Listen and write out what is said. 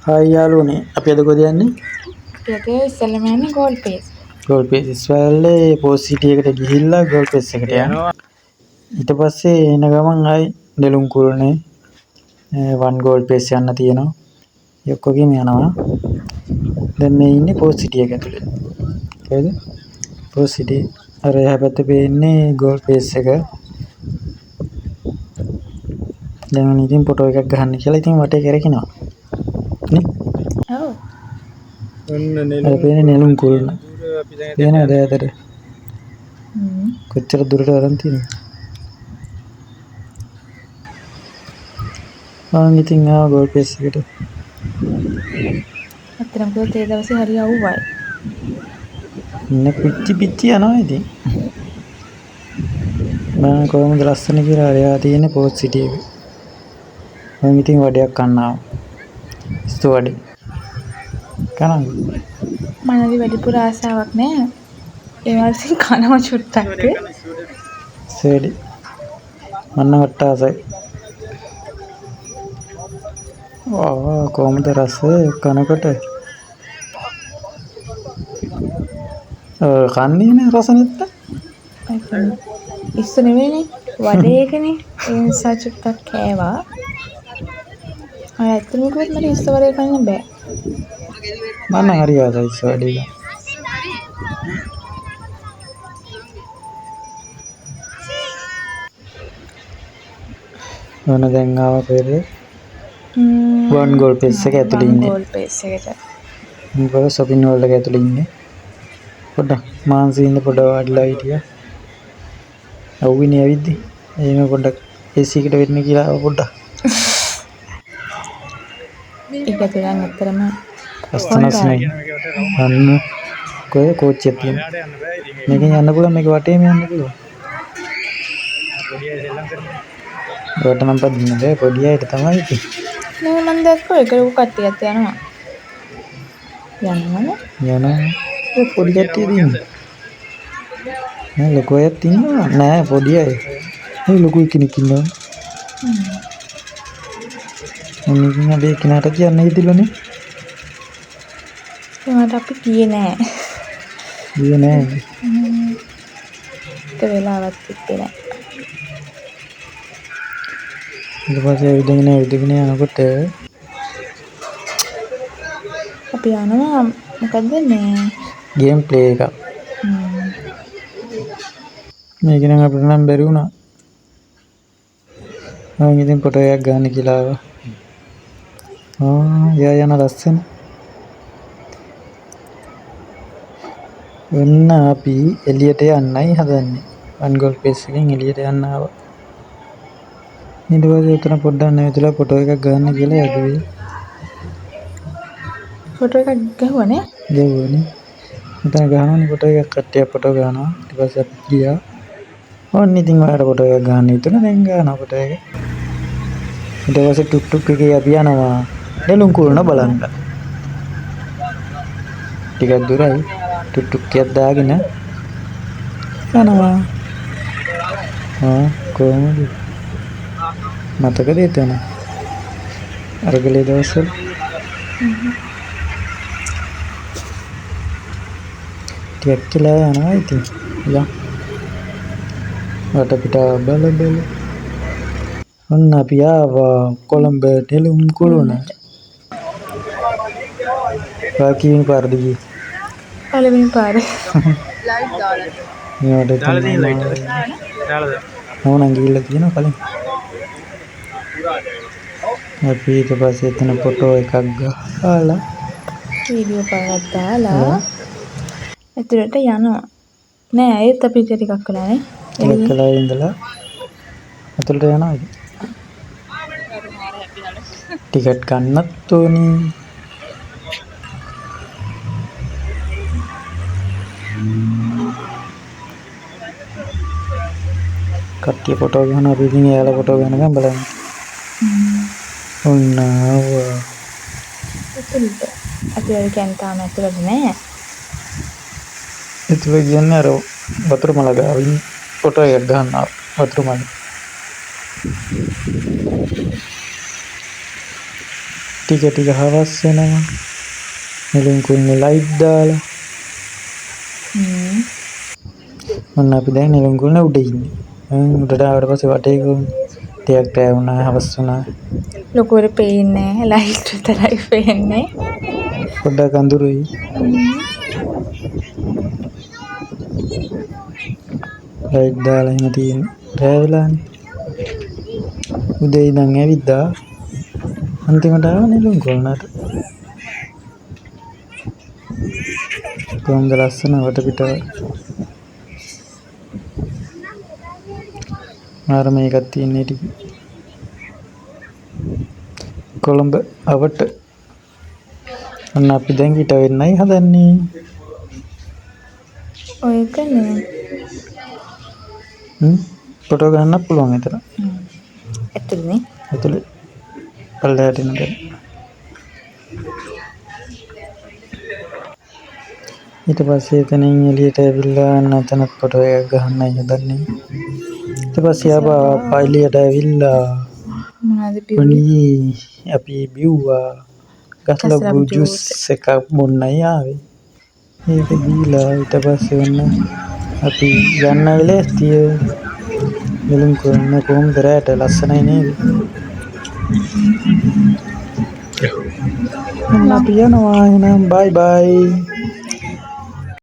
Hi යාළුවනේ, අපි අද කොහෙද යන්නේ? අපි අද ඉස්සෙල්ලම යන්නේ ගෝල් පේස්. ගෝල් පේස් ඉස්වැල්ලේ පෝස්ට් සිටි එකට ගිහිල්ලා ගෝල් පේස් එකට යනවා. ඊට පස්සේ එන ගමන් ආයි නෙළුම් කුරුණේ වන් ගෝල් පේස් යන්න තියෙනවා. ඒ ඔක්කොගෙම යනවා. දැන් මේ ඉන්නේ පෝස්ට් සිටි එක ඇතුලේ. කොහෙද? පෝස්ට් සිටි. අර එහා පැත්තේ පේන්නේ ගෝල් පේස් එක. දැන් ඉතින් ෆොටෝ එකක් ගහන්න කියලා ඉතින් වටේ කැරකෙනවා. නේ? ඔව්. ඔන්න අර පේන්නේ නෙළුම් කුරුණ. අපි දැන් පේනවද ඈතට? කොච්චර දුරට අරන් තියෙනවද? මං ඉතින් ආවා ගෝල් පේස් එකට. ඇත්තටම කිව්වොත් ඒ දවසේ හරි අවුවයි. ඉන්න පිච්චි පිච්චි යනවා ඉතින්. මං කොහොමද ලස්සන කියලා අර එහා තියෙන පෝස්ට් සිටි එක. මං ඉතින් වඩයක් කන්න ආවා. ඉස්තු වඩේ. කනවද? මම හරි වැඩිපුර ආසාවක් නෑ. ඒ වගේ කනවා චුට්ටක්. ඉස්තු වැඩි. මං නම් වට ආසයි. ආ කොහොමද රස කනකොට? ඔව් කන්නේ නේ රස නැත්තම්. ඉස්සු නෙවෙයිනේ වඩේ එකනේ. ඒ නිසා චුට්ටක් කෑවා. අර ඇත්තටම කිව්වොත් මට ඉස්සු වඩේ කන්න බෑ. මං නම් හරි ආසයි ඉස්සු වඩේ ගන්න. ඔන්න දැන් ආවා කොහෙද? වන් ගෝල් පේස් එක ඇතුලේ ඉන්නේ. ගෝල් පේස් එකට. මොකද ෂොපින් හෝල් එක ඇතුලේ ඉන්නේ. පොඩ්ඩක් මාන්සි ඉන්න පොඩ වාඩිලා හිටියා. අවුවිනේ ඇවිද්දි. එහෙම පොඩ්ඩක් AC එකට වෙන්න කියලා ආවා පොඩ්ඩක්. ඒක ඇතුලේ නම් ඇත්තටම ලස්සන ලස්සනයි. අන්න කොහෙද කෝච්චියක් තියෙන්නේ. එහාට යන්න බෑ ඉතින්. මේකෙන් යන්න පුළුවන්, මේක වටේම යන්න පුළුවන්. පොඩි අය සෙල්ලම් කරනවා. ඒවට නම් පදින්න බෑ, පොඩි අයට තමයි ඉතින්. නෑ මං දැක්කා ඒක ලොකු කට්ටියක් යනවා. යනවනේ. යනවා. ඒ පොඩි කට්ටිය ඉන්නේ. නෑ ලොකු අයත් ඉන්නවා. නෑ පොඩි අය. ඒ ලොකු කෙනෙක් ඉන්නවා. මම ඉතින් අද එක්කෙනාට කියන්න හිතිලානේ. ඒවට අපි ගියේ නෑ. ගියේ නෑ. ඒක වෙලාවක් තිබ්බේ නෑ. ඊට පස්සේ ඇවිදගෙන ඇවිදගෙන යනකොට අපි යනවා මොකද්ද මේ ගේම් ප්ලේ එකක්. මේක නම් අපිට නම් බැරි වුණා. මං ඉතින් ෆොටෝ එකක් ගන්න කියලා ආවා. ආ එයා යන ලස්සන. ඔන්න අපි එළියට යන්නයි හදන්නේ. වන් ගෝල් පේස් එකෙන් එළියට යන්න ආවා. ඊට පස්සේ උතන පොඩ්ඩක් නැවතිලා ෆොටෝ එකක් ගන්න කියලා යදුවේ. ෆොටෝ එකක් ගැහුවනේ. ගැහුවනේ. මෙතන ගහනවනේ ෆොටෝ එකක්, කට්ටිය ෆොටෝ ගහනවා. ඊට පස්සේ අපි ගියා. ඔන්න ඉතින් ඔයාලට ෆොටෝ එකක් ගන්න හිතුණා, දැන් ගන්නවා ෆොටෝ එක. ඊට පස්සේ ටුක් ටුක් එකේ අපි යනවා නෙළුම් කුරුණ බලන්න. ටිකක් දුරයි. ටුක් ටුක් එකක් දාගෙන යනවා. ආ කොහොමද? මතකද එතන? අරගලේ දවස්වල? ටිකක් වෙලා යනවා ඉතින්. යන්. වටපිටාව බල බල. ඔන්න අපි ආවා කොළඹ නෙළුම් කුළුණට. ඔයා කීවෙනි පාරද ගියේ? පළවෙනි පාර. මේවට දාලා තියෙන ලයිට් එක. දාලා දාලා. මම නම් ගිහිල්ලා තියෙනවා කලින්. අපි ඊට පස්සේ එතන ෆොටෝ එකක් ගහලා වීඩියෝ පාරක් දාලා ඇතුළට යනවා. නෑ ඒත් අපි ටිකක් වෙලා නේ. ටිකක් වෙලා ඉඳලා ඇතුළට යනවා ඉතින්. ටිකට් ගන්නත් ඕනි. කට්ටිය ෆොටෝ ගහනවා, අපි ඉතින් එයාලා ෆොටෝ ගහනකම් බලන්න. ඔන්න ආවා. ඇතුළට. ඇතුළට කියන්නේ තාම ඇතුළට නෑ. ඇතුළට කියන්නේ අර වතුර මල ගාව ඉන්නේ. ෆොටෝ එකක් ගන්න ආවා වතුර මල. ටික ටික හවස් වෙනවා. නෙළුම් කුළුණේ ලයිට් දාලා. ඔන්න අපි දැන් නෙළුම් කුළුණ උඩ ඉන්නේ. උඩට ආවට පස්සේ වටේ කොහොමද? ටිකක් රෑ වුණා, හවස් වුණා. ලොකුවට පේන්නේ නැහැ. ලයිට් විතරයි පේන්නේ. පොඩ්ඩක් අඳුරුයි. ලයිට් දාලා එහෙම තියෙන්නේ. රෑ වෙලානේ. උදේ ඉඳන් ඇවිද්දා. අන්තිමට ආව නෙළුම් කුළුණට. කොහොමද ලස්සන වටපිටාව. මාර මේකක් තියෙන්නේ ටික. කොළඹ අවට. ඔන්න අපි දැන් පිට වෙන්නයි හදන්නේ. ඔය එකනේ. ෆොටෝ ගන්නත් පුළුවන් එතන. ඇතුළේ. ඇතුළේ. පල්ලෙහාට එන තැන. ඊට පස්සේ එතනින් එළියට ඇවිල්ලා අන්න එතනත් ෆොටෝ එකක් ගහන්නයි හදන්නේ. ඊට පස්සේ ආපහු එළියට ඇවිල්ලා මොනවද බිව්වේ? අපි බිව්වා ගස්ලබු ජූස් එකක් බොන්නයි ආවේ. ඒක බීලා ඊට පස්සේ ඔන්න අපි යන්න වෙලෙස්තිය. නෙළුම් කුළුණ කොහොමද රැට ලස්සනයි නේද? ඔන්න අපි යනවා එහෙනම් බයි බයි.